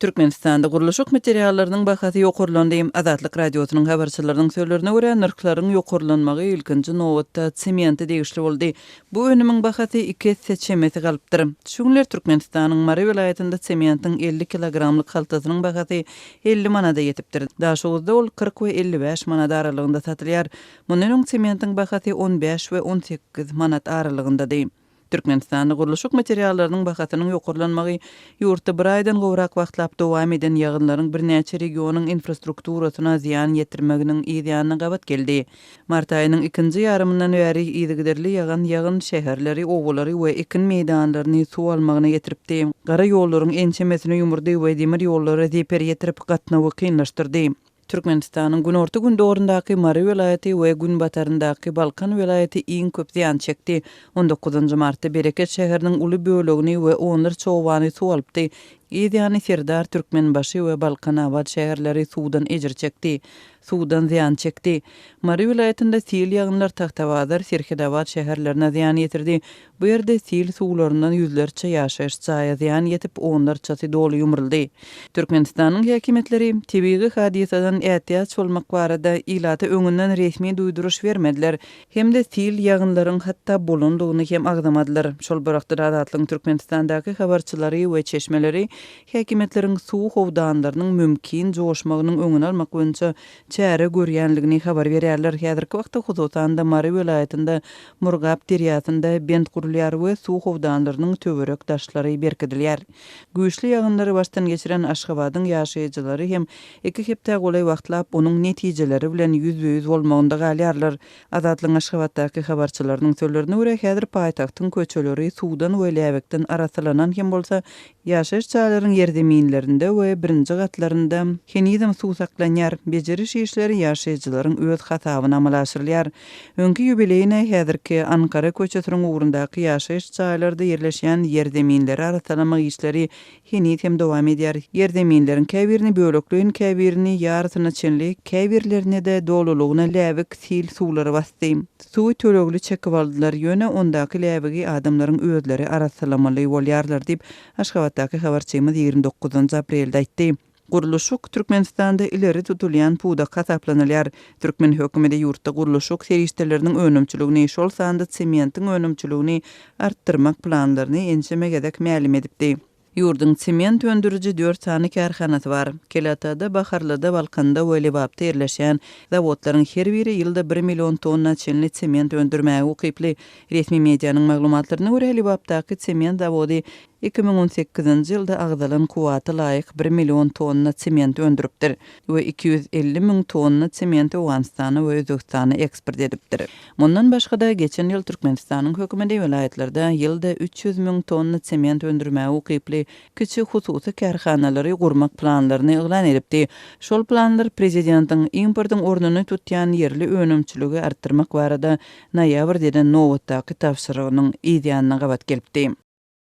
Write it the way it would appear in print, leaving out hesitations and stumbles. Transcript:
Türkmenistanda gurluşyk materiallarynyň bahasy ýokarlandy. Azatlyk Radiosynyň habarçylarynyň sözlerine görä, nyrhlaryň ýokarlanmagy ilkinji nobatda semente degişli boldy. Bu önümiň bahasy iki esse çemesi galypdyr. Şu günler Türkmenistanyň Mary welaýatynda sementiň 50 kilogramlyk haltasynyň bahasy 50 manada ýetipdir. Daşoguzda ol 40 we 55 manat aralygynda satylýar. Mundan öň sementiň bahasy on bäş we 18 manat aralygyndady. Türkmenistanda gurluşyk materiallarynyň bahasynyň ýokarlanmagy ýurtda bir aýdan gowrak wagtlap dowam eden ýagynlaryň birnäçe regionyň infrastrukturasyna zyýan ýetirmeginiň yz ýanyna gabat geldi. Mart aýynyň ikinji ýarymyndan bäri yzygiderli ýagan ýagyn şäherleri, obalary we ekin meýdanlaryny suw almagyna getiripdi, gara ýollaryň ençemesini ýumurdy we demir ýollara zeper ýetirip, gatnawy kynlaşdyrdy. Türkmenistanyň günorta-gündogaryndaky Mary welaýaty we günbataryndaky Balkan welaýaty iň köp zyýan çekdi. On dokuzynjy martda Bereket şäheriniň uly bölegini we onlarça obany suw alypdy. Yz ýany Serdar, Türkmenbaşy we Balkanabat şäherleri suwdan ejir çekdi. Suwdan zyýan çekdi. Mary welaýatynda sil ýagynlar Tagtabazar, Serhetabat şäherlerine zyýan ýetirdi. Bu ýerde sil suwlaryndan ýüzlerçe ýaşaýyş jaýa zyýan ýetip, onlarçasy doly ýumruldy. Türkmenistanyň häkimiýetleri tebigy hadysadan ätiýaç bolmak barada ilata öňünden resmi duýduryş bermediler hem-de sil ýagynlaryň hatda bolandygyny hem agzamadylar. Şol bir wagtda-da Azatlygyň Türkmenistandaky habarçylary we çeşmeleri häkimiýetleriň suw howdanlarynyň mümkin joşmagynyň öňüni almak boýunça çäre görýänligini habar berýärler. Häzirki wagtda, hususan-da, Mary welaýatynda Murgap derýasynda bent gurulýar we suw howdanlarynyň töwerek daşlary berkidilýär. Güýçli ýagynlary başdan geçiren Aşgabadyň ýaşaýjylary hem iki hepdä golaý wagtlap onuň netijeleri bilen ýüzbe-ýüz bolmagynda galýarlar. Azatlygyň Aşgabatdaky habarçylarynyň sözlerine görä, häzir paýtagtyň köçeleri suwdan we läbikden arassalanan hem bolsa, Ýaşaýyş jaýlaryň ýerzeminlerinde we birinji gatlarynda henizem suw saklanýar. Bejeriş işleri ýaşaýjylaryň öz hasabyna amala aşyrylýar. Öňki Ýubileýna, häzirki Ankara köçesiniň ugrundaky ýaşaýyş jaýlarda ýerleşýän ýerzeminleri arassalamak işleri heniz hem dowam edýär. Ýerzeminleriň käbirini bölekleýin, käbirini ýarysyna çenli, käbirlerine-de dolulygyna läbik sil suwlary basdy. Suwy tölegli çekip aldylar, ýöne ondaky läbigi adamlaryň özleri arassalamaly bolýarlar diýip, Aşgabatdaky habarçymyz 29 aprelde aýtdy. Gurluşyk Türkmenistanda ileri tutulýan pudak hasaplanylýar. Türkmen hökümeti ýurtda gurluşyk serişdeleriniň önümçiligini, şol sanda sementiň önümçiligini artdyrmak planlaryny ençeme gezek mälim edipdi. Ýurduň sement öndüriji dört sany kärhanasy bar. Kelatada, Baharlyda, Balkanda we Lebapda ýerleşýän zawodlaryň her biri ýylda bir million tonna çenli sement öndürmäge ukyply. Resmi medianyň maglumatlaryna görä, Lebapdaky sement zawody 2018-nji ýylda agzalan kuwwata laýyk bir million tonna sement öndüripdir we 250 müň tonna sementi Owganystana we Özbegistana eksport edipdir. Mundan başga-da, geçen ýyl Türkmenistanyň hökümeti welaýatlarda ýylda 300 müň tonna sement öndürmäge ukyply kiçi hususy kärhanalary gurmak planlaryny yglan edipdi. Şol planlar prezidentiň importyň ornuny tutýan ýerli önümçiligi artdyrmak barada noýabrda eden nobatdaky tabşyrygynyň yz ýanyna gabat gelipdi.